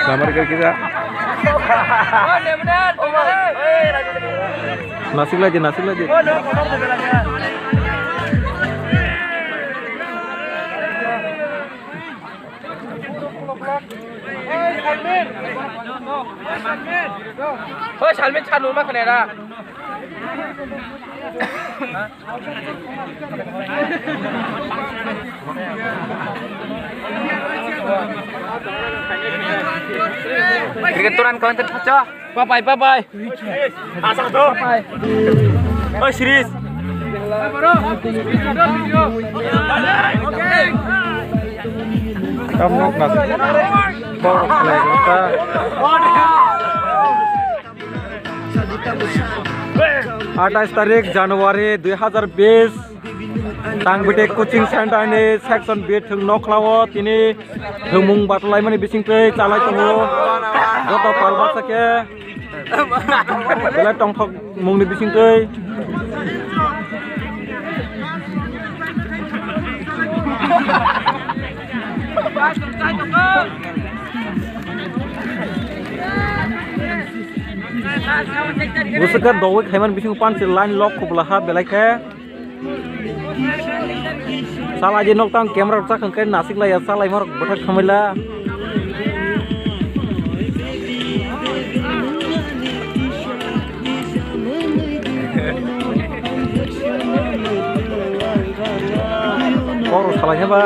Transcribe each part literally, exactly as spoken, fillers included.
Lamar kiri kisa. Nasik lagi, nasik lagi. Hoi, Salmin, chanu ma khane ra. Cricket turan kau enter phacha. Bye bye, bye bye. Asa to. Bye. Oi, Siris. Tam nok nas. Ball play kota. Atais tarik January dui hazar bis. Tangbite coaching center ni section B thwng nokhlao tini thwngmung batlaimani bisingtwi chalai tongo. Joto pal baksa khe belai tongthok mungni bisingtwi. Bwswk khe dogwi khaiman bising panse line lock kubla ha belai khe. Sala je nok tang camera rok chakang khe nasik laiya, salai morok bwthak khamai la. Kok rok salai khe ba.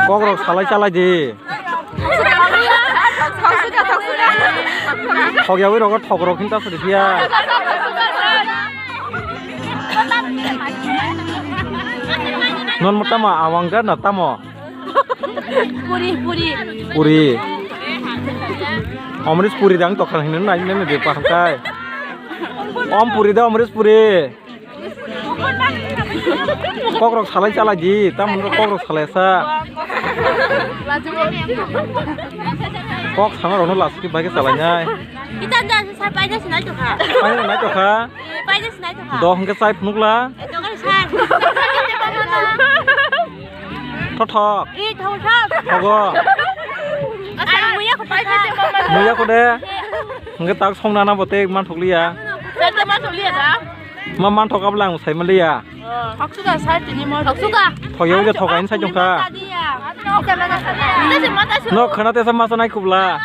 Kok rok salai chalai di. Thok yawi rogo thok rok hinta suri phiya. Non mo tamo awang ga na tamo? Puri, puri. Puri. Amrish puri dang tokha hinwi nai nai de paham kai. Om puri da Amrish puri. Kok rok salai chalai di, tamon rok kok rok salai sa. Kok sama rok no last ki bai ke salai nai. Kita dah sar paida sinai to kha. Paida sinai to kha. Paida sinai to kha. Doh hingke chai phunuk la. Eto kali sar. Thothok. Ri thothok. Thogo. Asa muya ko paida. Muya ko de. Hingke tak song nana bote man thokliya. Sete man thokliya da. Ma man thok ablang sai maliya. Thoksuka sar tini mo. Thoksuka. Thoyong je thokain sai jongkha. Tadi ya. Tadi ya. No khana te sama sanai kubla.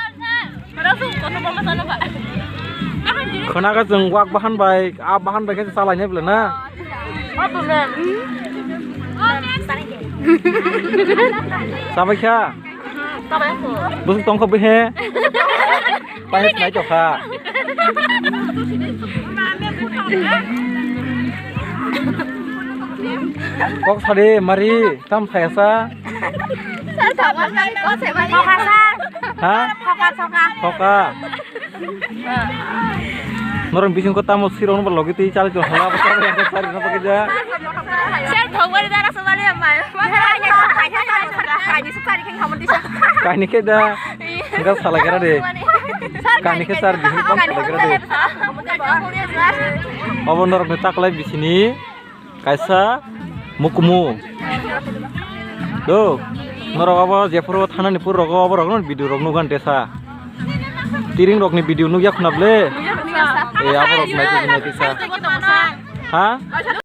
Khana ka jeng wak bahan bai, a bahan bai khe salai ne bla na. Sabai kha. Busuk tongkha behe. Panis nai tokha. Kok sari mari tam saya sa. Sar thoka mari kok se mari. Thoka sar. Ha? Thoka, thoka. Thoka. Norong bising ko tamo sirong ba logi tei chali to hala ba sari no pakai ja. Sar thok bari dara so bari amai. Kaini sukari keng hamon disa. Kaini ke da. Enggak salah kira deh. Kaini ke sar bising ko salah kira deh. Obo norok ni taklai bisini. Kaisa mukumu. Do, norok abo jephuru thanani pur rogo abo rokno video rok nugan tesa. Tiring rokni video nugya khuna ble. E abo rok nai tesa, nai tesa. Ha?